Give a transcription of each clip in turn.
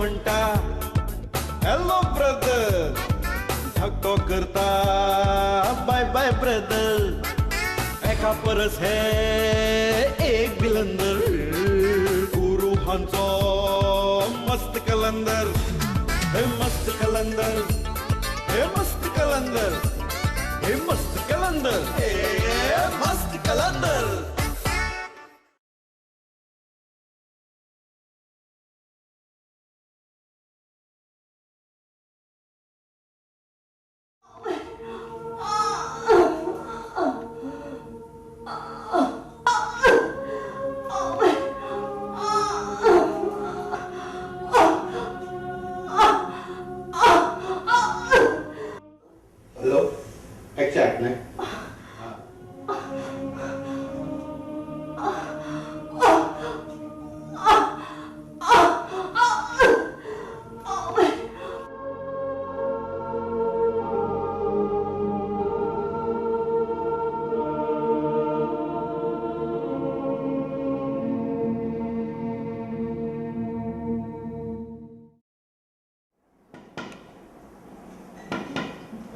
म्हणटा hello brother, धाकटो करता बाय बाय ब्रदर. एका परस हे एक बिलंदर, गुरू हांचो मस्त कलंदर. हे मस्त कलंदर, हे मस्त कलंदर, हे मस्त कलंदर, हे मस्त कलंदर.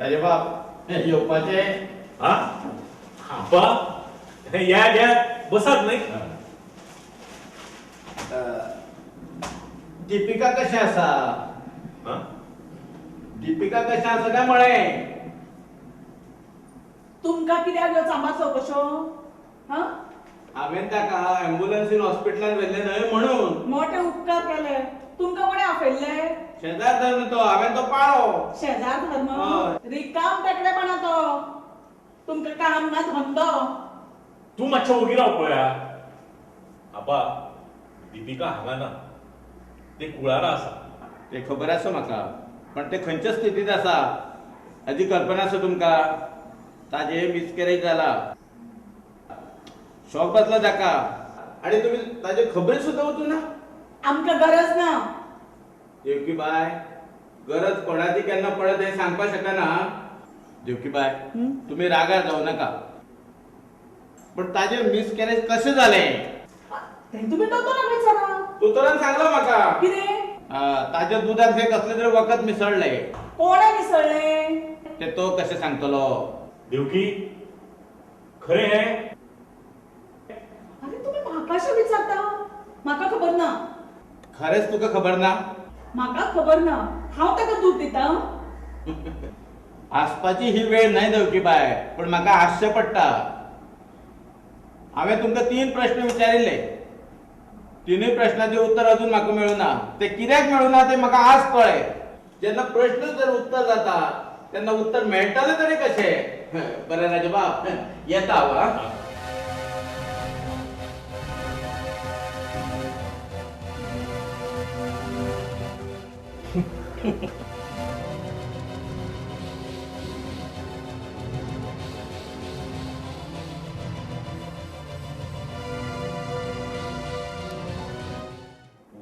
अरे बाप, येवपाचें? आपा या या, बसात न्हय. दीपिका कशें आसा? दीपिका कशें आसा काय म्हळें? तुमकां कित्याक ह्यो चांबा चवकशो? हांवें ताका एम्बुलन्सीन हॉस्पिटलान व्हेल्लें न्हय म्हणून. मोठे उपकार केले. तुमकां कोणें आपयल्लें? शेजार धर्म तो, हांवें तो पाळो. शेजार धर्म रिकाम टेकडेपणा तो. तुमकां काम ना धंदो. तूं मातशें ओगी राव पळया. आबा, दीपिका हांगा ना, ते कुळारा आसा. ते खबर आसा म्हाका, पण ते खंयच्या स्थितींत आसा हाजी कल्पना आसा तुमकां? ताजें मिसकॅरेज जाला, शॉक बसला ताका, आनी तुमी ताजे खबरी सुद्दां वचूं ना. आमकां गरज ना. देवकी बाय, गरज कोणाची केन्ना पडत हें सांगपाक शकना. देवकी बाय, तुमी रागार जावं नाका, पण ताजें मिसकॅरेज कशें जालें तें तुमी दोतोराक विचारा. दोतोरान सांगलां म्हाका. कितें? ताज्या दुदांत हें कसलें तरी वखद मिसळ्ळें. कोणें मिसळ्ळें तें तो कशें सांगतलो? देवकी, खरें हें? आरे तुमी म्हाका कशें विचारता? म्हाका खबर ना. खरेंच तुका खबर ना? म्हाका खबर ना. हांव ताका दूद दिता. हांसपाची ही वेळ न्हय देवकी बाय, पूण म्हाका हांसचें पडटा. हांवें तुमकां 3 प्रश्न विचारिल्ले, तिनूय प्रश्नाचें उत्तर अजून म्हाका मेळुना. ते कित्याक मेळुना तें म्हाका आज कळ्ळें. जेन्ना प्रश्न जर उत्तर जाता तेन्ना उत्तर मेळटलें तरी कशें? बरें राजूबाब, येता हांव.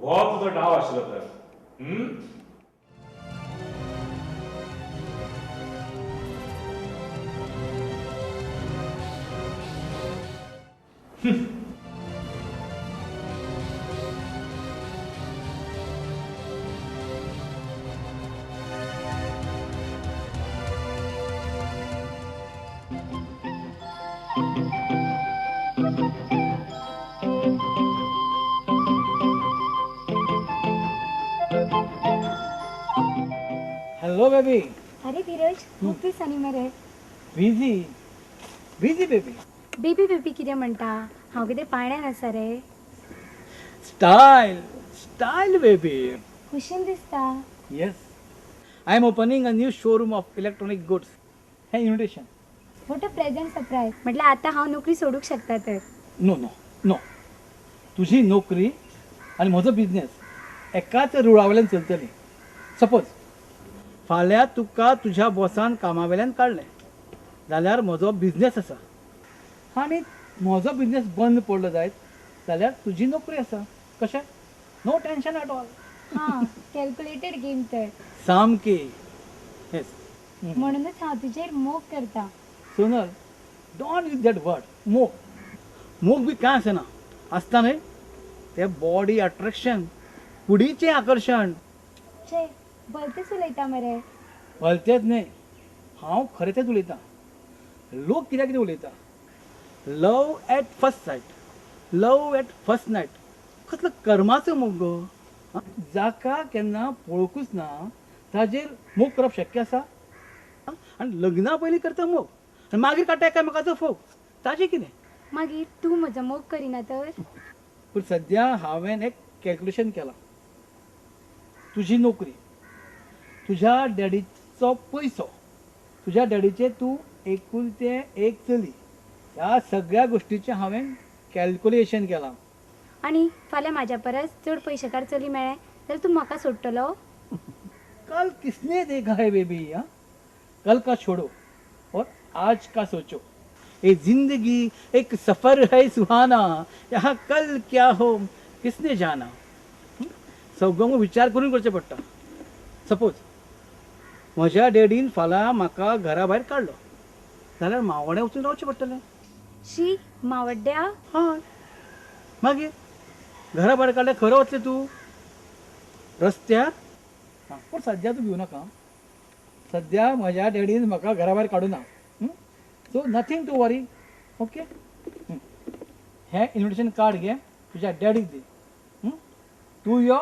हो तुजो डाव आशिल्लो तर. Hello baby. अरे धीरज, खूप दिसांनी मरे. Busy busy baby. Baby baby कितें म्हणटा? हांव कितें पाण्यान आसा रे? Style style baby. खुशीन दिसता. Yes, I am opening a new showroom of electronic goods. हें invitation. What a pleasant surprise. म्हटल्यार आतां हांव नोकरी सोडूंक शकता तर? नो नो नो, तुजी नोकरी आनी म्हजो बिजनेस एकाच रुळा वयल्यान चलतली. सपोज फाल्यां तुका तुज्या बॉसान कामा वेल्यान काडलें जाल्यार म्हजो बिजनेस आसा, आनी म्हजो बिजनेस बंद पडलो जायत जाल्यार तुजी नोकरी आसा. कशें? No tension at all. हां, कॅल्क्युलेटेड गेम तर सामकी. येस, म्हणूनच हांव तुजेर मोग करता. Sonal, don't use that word मोग. मोग बी कांय आसना, आसता न्हय तें बॉडी अट्रॅक्शन, कुडीचें आकर्शण. छे, भलतेच उलयता मरे. भलतेच न्हय, हांव खरें तेंच उलयतां. लोक कित्याक कितें उलयता. Love at first sight, love at first night, कसलो कर्माचो मोग गो. जाका केन्ना पळोवंकूच ना ताजेर मोग करप शक्य आसा? आनी लग्ना पयलीं करता मोग आनी मागीर काडटा एकामेकाचो फोग, ताजें कितें? मागीर तूं म्हजो मोग करिना तर? पूण सद्या हांवें एक कॅल्क्युलेशन केलां. तुजी नोकरी, तुज्या डॅडीचो पयसो, तुज्या डॅडीचें तूं एकुलतें एक चली, ह्या सगळ्या गोश्टीचें हांवें कॅल्क्युलेशन केलां. आनी फाल्यां म्हाज्या परस चड पयशेकार चली मेळ्ळें जाल्यार तूं म्हाका सोडटलो? कल किसने देखा है बेबी, हाँ, कल का छोड़ो और आज का सोचो. ये जिंदगी एक सफर है सुहाना, यहाँ कल क्या हो किसने जाना. सगळो विचार करून करचें पडटा. सपोज म्हज्या डॅडीन फाल्यां म्हाका घरा भायर काडलो जाल्यार मावोड्या वचून रावचें पडटलें. शी, मावड्ड्या? हय, मागीर घरा भायर काडल्यार खरें वतलें तूं रस्त्यार. हां, पूण सद्या तूं भिवू नाका. सद्या म्हज्या डॅडीन म्हाका घरा भायर काडूं ना, so nothing to worry. Okay, हें इन्विटेशन कार्ड घे, तुज्या डॅडीक दी. तूं यो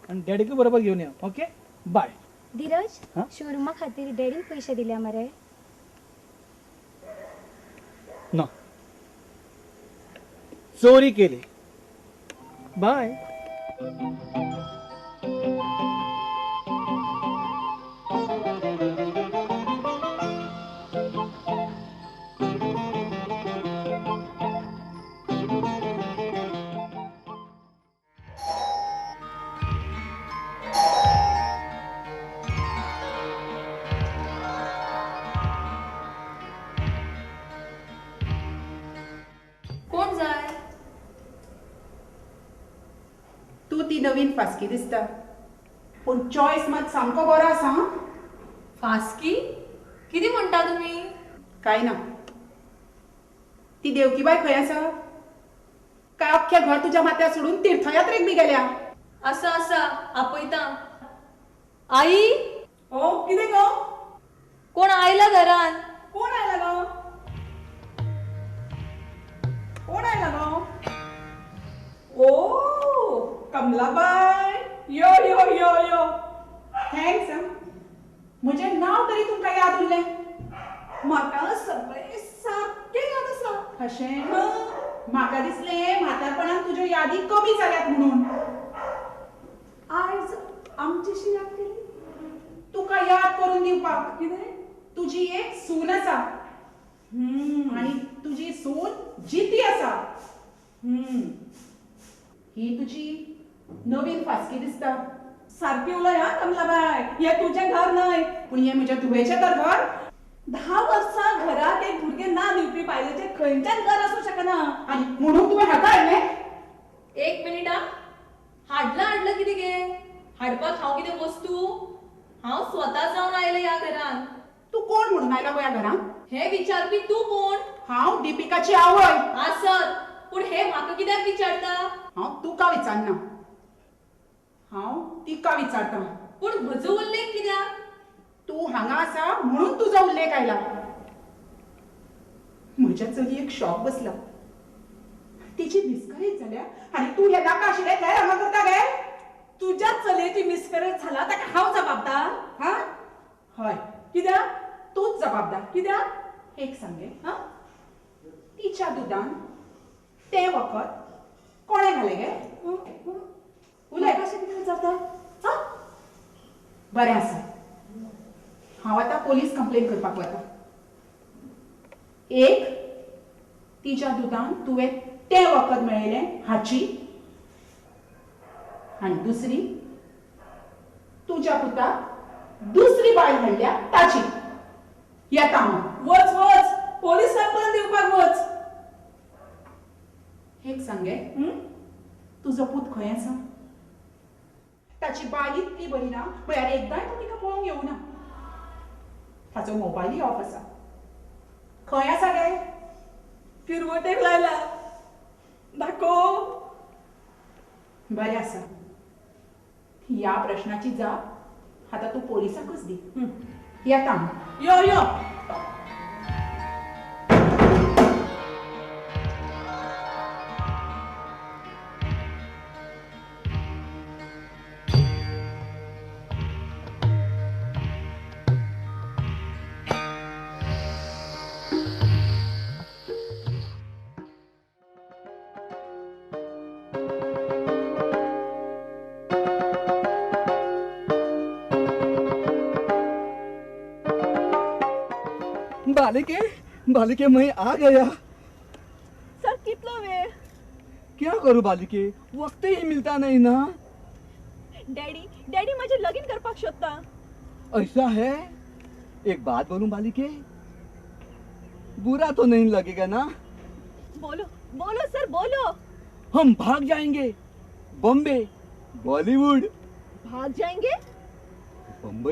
आनी डॅडीकूय बरोबर घेवन यो. Okay, bye. Dhiraj, शोरुमा खातीर डॅडीन पयशे दिल्या मरे? ना, चोरी केली. बाय. नवीन फास्की दिसता, पूण चॉयस मात सामको बरो आसा. फास्की कितें म्हणटा तुमी? कांय ना. ती देवकीबाय खंय आसा? काय अख्खें घर तुज्या माथ्यार सोडून तीर्थयात्रेक बी गेल्या? आसा आसा, आपयता. आई, ओ कितें गो? कोण आयला घरान? कोण आयला गो? कोण आयला गो? ओ कमलाबाय, यो यो यो यो. Thanks. म्हजें नांव तरी तुमकां याद उरलें. म्हाका सगळें सारकें याद आसा. अशें? म्हाका दिसलें म्हातारपणान तुज्यो यादी कमी जाल्यात म्हणून. आयज आमचीशी याद केली तुका याद करून दिवपाक. कितें? तुजी एक सून आसा आनी तुजी सून जिती आसा. ही तुजी नवीन फास्की दिसता. सारकी उलय हा कमलाबाय, हें तुजें घर न्हय, पूण हें म्हज्या धुवेचें तर घर. 10 वर्सां घराक एक भुरगें ना दिवपी बायलेचें खंयच्यान घर आसूं शकना. आनी म्हणून तुवें हाका हाडलें? एक मिनीट हा, हाडलां हाडलां कितें गे? हाडपाक हांव कितें वस्तू? हांव स्वता जावन आयलें ह्या घरान. तूं कोण म्हणून आयला गो ह्या घरान? हें विचारपी तूं कोण? हांव दिपिकाची आवय. आसत, पूण हें म्हाका कित्याक विचारता? हांव तुका विचारना, हांव तिका विचारता. पूण म्हजो उल्लेख कित्याक? तूं हांगा आसा म्हणून तुजो उल्लेख आयला. म्हज्या चलयेक शॉक बसला, तिची मिसकरेज जाल्या आनी तूं हें नाका आशिल्लें हें हांगा करता गे? तुज्या चलयेची मिसकरेज जाला ताका हांव जबाबदार? हां, हय. कित्याक? तूंच जबाबदार. कित्याक? एक सांगे, हां, तिच्या दुदान तें वखद कोणें घालें गे? उलय. कशें कितें विचारता? हां, बरें आसा. हांव आतां पोलीस कंप्लेन करपाक वता. एक, तिच्या दुदान तुवें तें वखद मेळयलें हाची, आनी दुसरी, तुज्या पुताक दुसरी बायल हाडल्या ताची. येता हांव. वच वच, पोलीस कंप्लेन दिवपाक वच. एक सांगे, तुजो पूत खंय आसा? ताची बायल इतली बरी ना म्हळ्यार एकदांय तो तिका पळोवंक येवना. ताचो मोबायलय ऑफ आसा. खंय आसा गे? किरवटेक लायला. दाखोव. बरें आसा. ह्या प्रश्नाची जाप आतां तूं पोलिसाकूच दी. येता यो यो. बालिके बालिके मैं आ गया. सर कितलो वेळ? क्या करूं बालिके, वक्त ही मिलता नहीं ना. डॅडी डॅडी माझे लगीन करपाक सोदता. ऐसा है? एक बात बोलूं बालिके, बुरा तो नहीं लगेगा ना? बोलो बोलो सर बोलो. हम भाग जाएंगे बॉम्बे, बॉलीवुड. भाग जाएंगे? बम्बई.